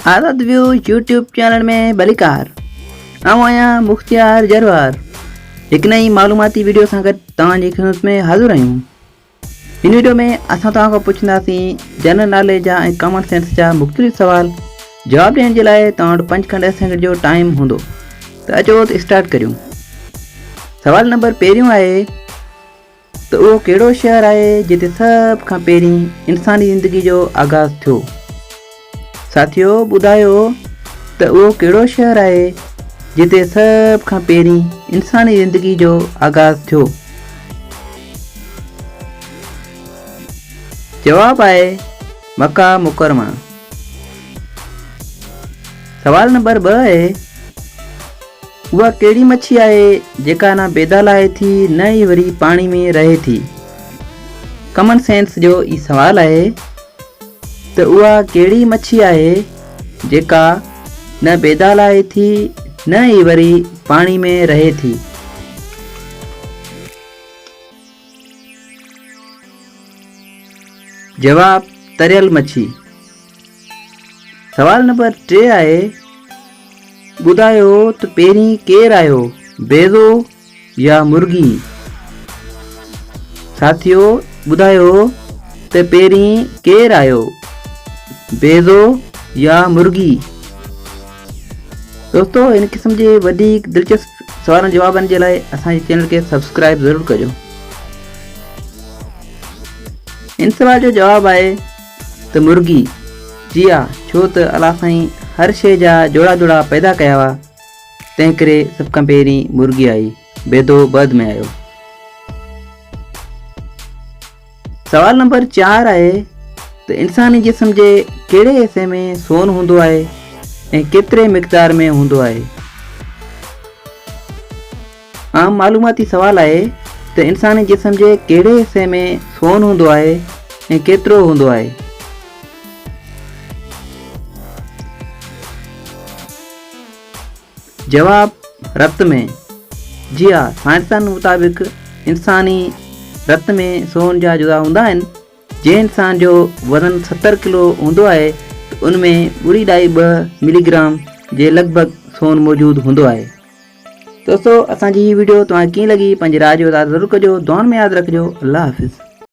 آزاد ويو YouTube channel ۾ ڀليڪار آئون آهيان مختيار جروار هڪ نئين معلوماتي ويڊيو سان گڏ توهان جي خدمت ۾ حاضر آهيون هن ويڊيو ۾ اسان توهان کان پڇنداسين جنرل ناليج جا ۽ ڪامن سينس جا مختلف سوال جواب ڏيڻ جي لاء توهان وٽ 5 کان 10 سيڪنڊ جو ٽائيم هوندو ته اچو ته اسٽارٽ ڪريون سوال نمبر پهريون آهي ته اهو ڪهڙو شهر آهي جتي سڀ کان پهرين انساني زندگي جو آغاز ٿيو؟ ساٿيو ٻڌايو ته اهو ڪهڙو شهر آهي جتي سڀ کان پهرين انساني زندگي جو آغاز ٿيو؟ جواب آهي مڪه مڪرمه. سوال نمبر 2 آهي اها ڪهڙي مڇي آهي جيڪا نه بيدا لاهي ٿي نه ئي وري پاڻي ۾ رهي ٿي؟ ڪمن سينس جو ئي سوال آهي ته اها ڪهڙي مڇي آهي جيڪا نه بيدا لاهي ٿي نه ئي وري پاڻي ۾ رهي ٿي؟ جواب، تريل مڇي. سوال نمبر 3 آهي ٻڌايو ته پهرين ڪير آيو بيضو يا مرغي؟ ساٿيو ٻڌايو ته پهرين ڪير آيو بيضو يا مرغي؟ دوستو ان قسم جي وڌيڪ دلچسپ سوالن جوابن جي لاء اسان جي چينل کي سبسڪرائب ضرور ڪجو. ان سوال جو جواب آهي ته مرغي. جي ها ڇو ته الله سائين هر شيء جا جوڙا جوڙا پيدا ڪيا هئا تنهن ڪري سڀ کان پهرين مرغي آئي بيدو بعد ۾ آيو. سوال نمبر 4 آهي ته انساني جسم جي ڪهڙي حصي ۾ سون هوندو آهي ۽ ڪيتري مقدار ۾ هوندو آهي؟ عام معلوماتي سوال آهي ته انساني جسم جي ڪهڙي حصي ۾ سون هوندو آهي ۽ ڪيترو هوندو آهي؟ جواب، رت ۾. جي ها سائنسدانن مطابق انساني رت ۾ سون جا جزا هوندا آهن. جنهن انسان جو وزن 70 ڪلو هوندو آهي ته ان ۾ ٻڙي ڏائي ٻه ملي گرام جي لڳ ڀڳ سون موجود هوندو آهي. دوستو اسان جي هي وڊيو توهان کي ڪيئن لڳي پنهنجي راء جو اظهار ضرور ڪجو دعائن ۾ ياد رکجو الله حافظ.